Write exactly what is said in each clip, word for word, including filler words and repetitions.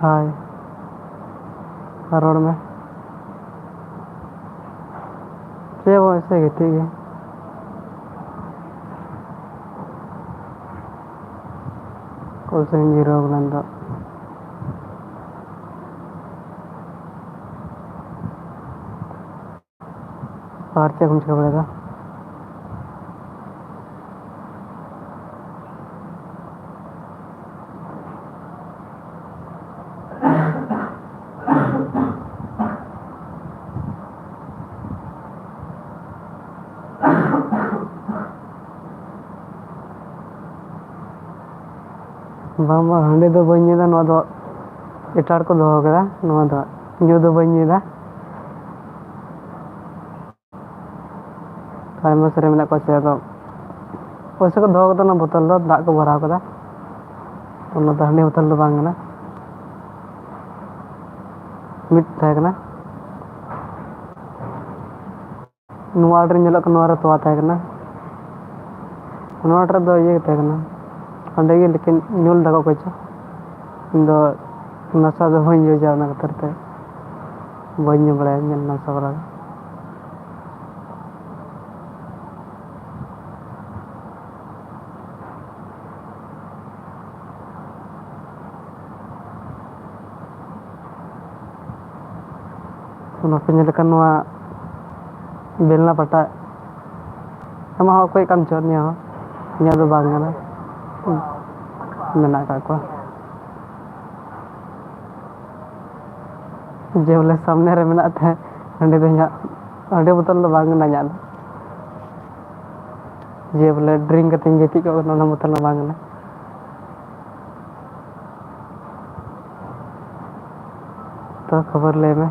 ᱦᱳᱭ, ᱨᱚᱲ ᱢᱮ᱾ ᱪᱮᱫ ᱦᱚᱸ ᱵᱟᱝ, ᱮᱭᱥᱮ ᱜᱤᱛᱤᱡ ᱜᱮ᱾ ᱠᱚᱞ ᱥᱮᱫ ᱤᱧ ᱡᱤᱨᱟᱹᱣ ᱠᱟᱱᱟ ᱱᱤᱛᱚᱜ᱾ ᱟᱨ ᱪᱮᱫ ᱠᱚᱢ ᱪᱤᱠᱟᱹ ᱵᱟᱲᱟᱭᱮᱫᱟ? ᱵᱟᱝ, ᱵᱟᱝ, ᱦᱟᱺᱰᱤ ᱫᱚ ᱵᱟᱹᱧ ᱧᱩᱭᱫᱟ, ᱱᱚᱣᱟ ᱫᱚ ᱮᱴᱟᱜ ᱨᱮᱠᱚ ᱫᱚᱦᱚ ᱠᱟᱫᱟ, ᱱᱚᱣᱟ ᱫᱚ ᱧᱩ ᱫᱚ ᱵᱟᱹᱧ ᱧᱩᱭᱫᱟ᱾ ᱟᱭᱢᱟ ᱥᱮᱫ ᱨᱮ ᱢᱮᱱᱟᱜ ᱠᱚᱣᱟ ᱥᱮ, ᱟᱫᱚ ᱯᱚᱭᱥᱟ ᱠᱚ ᱫᱚᱦᱚ ᱠᱟᱫᱟ, ᱚᱱᱟ ᱵᱳᱛᱚᱞ ᱫᱚ ᱫᱟᱜ ᱠᱚ ᱵᱷᱚᱨᱟᱣ ᱠᱟᱫᱟ, ᱚᱱᱟ ᱫᱚ ᱦᱟᱺᱰᱤ ᱵᱳᱛᱚᱞ ᱫᱚ ᱵᱟᱝ ᱠᱟᱱᱟ, ᱢᱤᱫ ᱛᱟᱦᱮᱸ ᱠᱟᱱᱟ᱾ ᱱᱚᱣᱟ ᱟᱲᱮ ᱨᱮ ᱧᱮᱞᱚᱜ ᱠᱟᱱᱟ, ᱱᱚᱣᱟ ᱨᱮ ᱛᱚᱣᱟ ᱛᱟᱦᱮᱸ ᱠᱟᱱᱟ᱾ ᱱᱚᱣᱟ ᱟᱲᱮ ᱨᱮᱫᱚ ᱤᱭᱟᱹ ᱜᱮ ᱛᱟᱦᱮᱸ ᱠᱟᱱᱟ, ᱚᱸᱰᱮ ᱜᱮ, ᱞᱮᱠᱤᱱ ᱧᱩ ᱞᱮᱫᱟ ᱠᱚ ᱚᱠᱚᱭ ᱪᱚ᱾ ᱤᱧ ᱫᱚ ᱱᱟᱥᱟ ᱫᱚ ᱵᱟᱹᱧ ᱤᱭᱩᱡᱟ, ᱚᱱᱟ ᱠᱷᱟᱹᱛᱤᱨ ᱛᱮ ᱵᱟᱹᱧ ᱧᱩ ᱵᱟᱲᱟᱭᱟ ᱧᱮᱞ ᱱᱟᱥᱟ ᱵᱟᱲᱟ ᱫᱚ᱾ ᱚᱱᱟ ᱯᱮ ᱧᱮᱞ ᱞᱮᱠᱷᱟᱱ ᱱᱚᱣᱟ ᱵᱮᱞᱱᱟ ᱯᱟᱴᱟ ᱟᱢᱟᱜ ᱦᱚᱸ ᱚᱠᱚᱭ ᱠᱟᱱ ᱪᱚ, ᱱᱤᱭᱟᱹ ᱦᱚᱸ ᱤᱧᱟᱹᱜ ᱫᱚ ᱵᱟᱝ ᱠᱟᱱᱟ᱾ ᱢᱮᱱᱟᱜ ᱟᱠᱟᱫ ᱠᱚᱣᱟ᱾ ᱡᱮ ᱵᱚᱞᱮ ᱥᱟᱢᱱᱮ ᱨᱮ ᱢᱮᱱᱟᱜ ᱛᱟᱦᱮᱸᱫ, ᱦᱟᱺᱰᱤ ᱫᱚ ᱤᱧᱟᱹᱜ, ᱦᱟᱺᱰᱤ ᱵᱳᱛᱚᱞ ᱫᱚ ᱵᱟᱝ ᱠᱟᱱᱟ ᱤᱧᱟᱹᱜ ᱫᱚ᱾ ᱡᱮ ᱵᱚᱞᱮ ᱰᱨᱤᱝ ᱠᱟᱛᱮᱧ ᱜᱤᱛᱤᱡ ᱠᱚᱜ ᱠᱟᱱᱟ, ᱚᱱᱟ ᱵᱳᱛᱚᱞ ᱫᱚ ᱵᱟᱝ ᱠᱟᱱᱟ᱾ ᱛᱚ ᱠᱷᱚᱵᱚᱨ ᱞᱟᱹᱭ ᱢᱮ᱾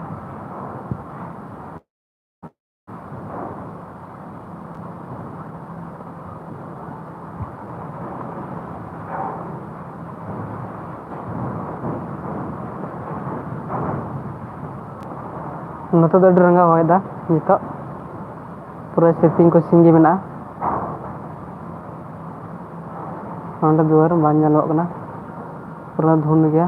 ᱱᱚᱛᱮ ᱫᱚ ᱟᱹᱰᱤ ᱨᱟᱸᱜᱟᱣ ᱦᱚᱭ ᱫᱟ ᱱᱤᱛᱚᱜ᱾ ᱯᱩᱨᱟᱹ ᱥᱤᱯᱤᱝ ᱠᱚ ᱥᱤᱧ ᱜᱮ ᱢᱮᱱᱟᱜᱼᱟ᱾ ᱱᱚᱸᱰᱮ ᱫᱩᱣᱟᱹᱨ ᱵᱟᱝ ᱧᱮᱞᱚᱜ ᱠᱟᱱᱟ, ᱯᱩᱨᱟᱹ ᱫᱷᱩᱸᱫ ᱜᱮᱭᱟ᱾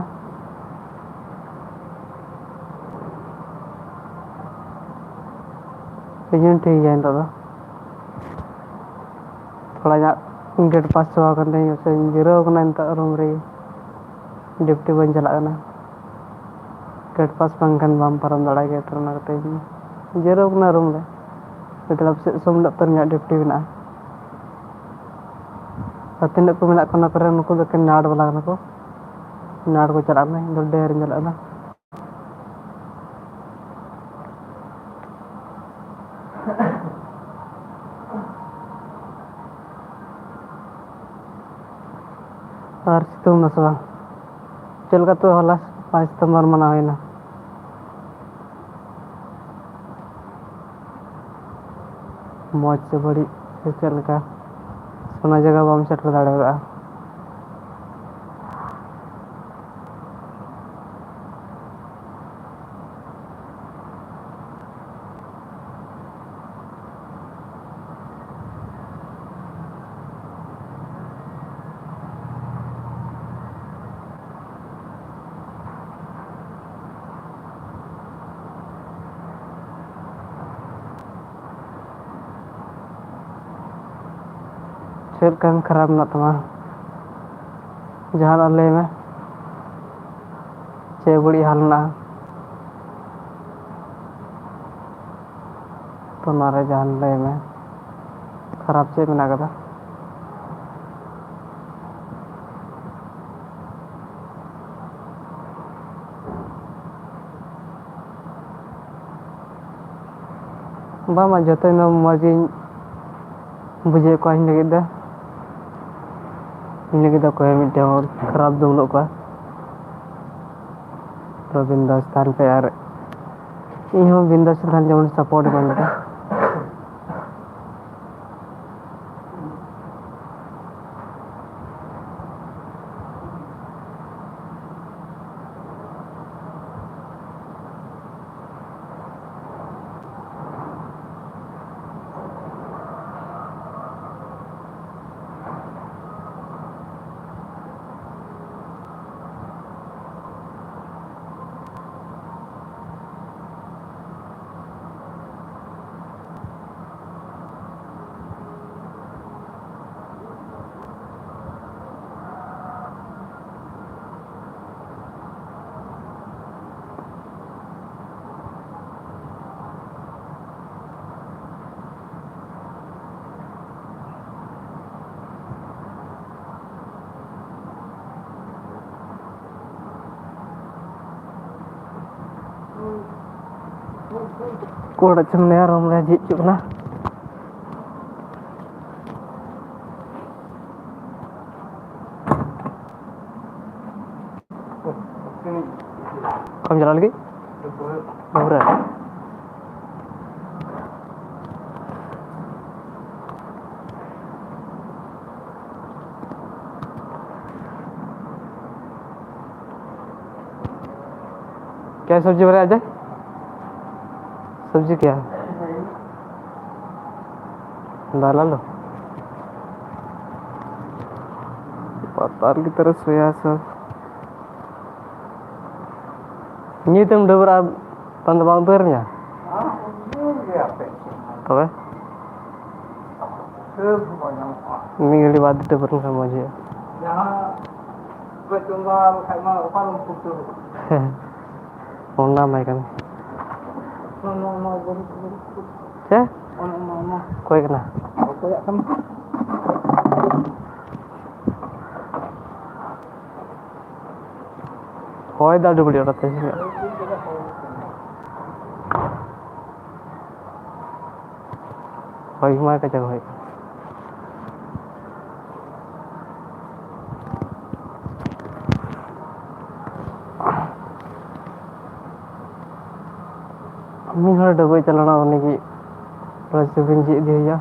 ᱥᱤᱡᱤᱱ ᱴᱷᱤᱠ ᱜᱮᱭᱟ ᱱᱤᱛᱚᱜ ᱫᱚ᱾ ᱛᱷᱚᱲᱟ ᱧᱚᱜ ᱜᱮᱴ ᱯᱟᱥ ᱪᱟᱵᱟ ᱠᱟᱱ ᱛᱤᱧ ᱥᱮᱧ ᱡᱤᱨᱟᱹᱣ ᱠᱟᱱᱟ ᱱᱤᱛᱚᱜ ᱨᱩᱢ ᱨᱮᱜᱮ᱾ ᱰᱤᱭᱩᱴᱤ ᱵᱟᱹᱧ ᱪᱟᱞᱟᱜ ᱠᱟᱱᱟ᱾ ᱜᱮᱴ ᱯᱟᱥ ᱵᱟᱝᱠᱷᱟᱱ ᱵᱟᱢ ᱯᱟᱨᱚᱢ ᱫᱟᱲᱮᱭᱟᱜ ᱜᱮᱭᱟ, ᱛᱚ ᱚᱱᱟ ᱠᱟᱛᱮᱧ ᱡᱤᱨᱟᱹᱣ ᱠᱟᱱᱟ ᱨᱩᱢ ᱨᱮ᱾ ᱢᱚᱛᱞᱚᱵ ᱥᱮᱫ ᱥᱳᱢ ᱦᱤᱞᱳᱜ ᱛᱚ ᱤᱧᱟᱹᱜ ᱰᱤᱭᱩᱴᱤ ᱢᱮᱱᱟᱜᱼᱟ᱾ ᱟᱨ ᱛᱤᱱᱟᱹᱜ ᱠᱚ ᱢᱮᱱᱟᱜ ᱠᱚᱣᱟ ᱚᱱᱟ ᱠᱚᱨᱮ, ᱱᱩᱠᱩ ᱫᱚ ᱮᱠᱮᱱ ᱱᱟᱴ ᱵᱟᱞᱟ ᱠᱟᱱᱟ ᱠᱚ᱾ ᱱᱟᱴ ᱠᱚ ᱪᱟᱞᱟᱜ ᱠᱟᱱᱟ, ᱤᱧ ᱫᱚ ᱰᱮᱨ ᱤᱧ ᱪᱟᱞᱟᱜ ᱠᱟᱱᱟ᱾ ᱟᱨ ᱥᱤᱛᱩᱝ ᱫᱟ ᱥᱮ ᱵᱟᱝ? ᱪᱮᱫ ᱞᱮᱠᱟ ᱛᱚ ᱦᱚᱞᱟ ᱯᱟᱸᱪ ᱥᱤᱛᱩᱝ ᱵᱟᱨ ᱢᱟᱱᱟᱣ ᱦᱩᱭᱱᱟ? ᱢᱚᱡᱽ ᱥᱮ ᱵᱟᱹᱲᱤᱡ ᱥᱮ ᱪᱮᱫ ᱞᱮᱠᱟ, ᱚᱱᱟ ᱡᱟᱭᱜᱟ ᱵᱟᱢ ᱥᱮᱴᱮᱨ ᱫᱟᱲᱮ ᱠᱟᱜᱼᱟ᱾ ᱪᱮᱫ ᱠᱟᱹᱢᱤ ᱠᱷᱟᱨᱟᱯ ᱢᱮᱱᱟᱜ ᱛᱟᱢᱟ? ᱡᱟᱦᱟᱱᱟᱜ ᱞᱟᱹᱭ ᱢᱮ᱾ ᱪᱮᱫ ᱵᱟᱹᱲᱤᱡ ᱦᱟᱞ ᱢᱮᱱᱟᱜᱼᱟ? ᱚᱱᱟᱨᱮ ᱡᱟᱦᱟᱱ ᱞᱟᱹᱭ ᱢᱮ, ᱠᱷᱟᱨᱟᱯ ᱪᱮᱫ ᱢᱮᱱᱟᱜ ᱠᱟᱫᱟ? ᱵᱟᱝ, ᱵᱟᱝ, ᱡᱚᱛᱚ ᱤᱧ ᱫᱚ ᱢᱚᱡᱽ ᱜᱤᱧ ᱵᱩᱡᱷᱟᱹᱣᱮᱫ ᱠᱚᱣᱟ ᱤᱧ ᱞᱟᱹᱜᱤᱫ ᱫᱚ᱾ ᱤᱧ ᱞᱟᱹᱜᱤᱫ ᱫᱚ ᱚᱠᱚᱭ ᱦᱚᱸ ᱢᱤᱫᱴᱮᱱ ᱦᱚᱲ ᱠᱷᱟᱨᱟᱯ ᱫᱚ ᱵᱟᱹᱱᱩᱜ ᱠᱚᱣᱟ᱾ ᱛᱚ ᱵᱤᱱᱫᱟᱥ ᱛᱟᱦᱮᱱ ᱯᱮ ᱟᱨ ᱤᱧ ᱦᱚᱸ ᱵᱤᱱᱫᱟᱥ ᱛᱟᱦᱮᱱ ᱡᱮᱢᱚᱱ ᱥᱟᱯᱳᱨᱴ ᱮᱢᱟᱹᱧ ᱞᱮᱠᱟ᱾ ᱚᱲᱟᱜ ᱪᱮ ᱢᱮᱱᱟᱭᱟ, ᱨᱩᱢ ᱨᱮ ᱡᱷᱤᱡ ᱦᱚᱪᱚᱜ ᱠᱟᱱᱟ᱾ ᱚᱠᱟᱢ ᱪᱟᱞᱟᱜ ᱞᱟᱹᱜᱤᱫ? ᱰᱟᱹᱵᱽᱨᱟᱹ᱾ क्या सब्जी बनाया जाए? सब्जी क्या है? दाल आलू। पता की तरह सोया सब। ᱱᱤᱛ ᱮᱢ ᱰᱟᱹᱵᱽᱨᱟᱹᱜᱼᱟ, ᱛᱟᱭᱚᱢ ᱫᱚ ᱵᱟᱝ ᱩᱫᱽᱜᱟᱹᱨ ᱢᱮᱭᱟ? ᱛᱚᱵᱮ? ᱢᱤᱫ ᱜᱷᱟᱹᱲᱤ ᱵᱟᱫᱽ ᱰᱟᱹᱵᱽᱨᱟᱹ ᱞᱮᱱᱠᱷᱟᱱ ᱢᱚᱡᱽ ᱦᱩᱭᱩᱜᱼᱟ᱾ ᱦᱮᱸ, ᱚᱱᱟ ᱢᱟ ᱠᱟᱱ᱾ ᱥᱮ? ᱚᱠᱚᱭ ᱠᱟᱱᱟ? ᱚᱠᱚᱭᱟᱜ ᱠᱟᱱᱟ? ᱦᱚᱭ ᱫᱟ ᱟᱹᱰᱤ ᱵᱟᱹᱲᱤᱡ ᱚᱱᱟᱛᱮ᱾ ᱦᱚᱭ ᱢᱟ ᱠᱟᱡᱟᱠ ᱦᱚᱭ᱾ ᱢᱤᱫ ᱦᱚᱲ ᱰᱟᱹᱵᱽᱨᱟᱹᱜ ᱪᱟᱞᱟᱣ ᱞᱮᱱᱟ, ᱩᱱᱤ ᱜᱮ ᱯᱩᱨᱟᱹ ᱪᱩᱵᱤᱧ ᱡᱷᱤᱡ ᱤᱫᱤ ᱦᱩᱭᱟ᱾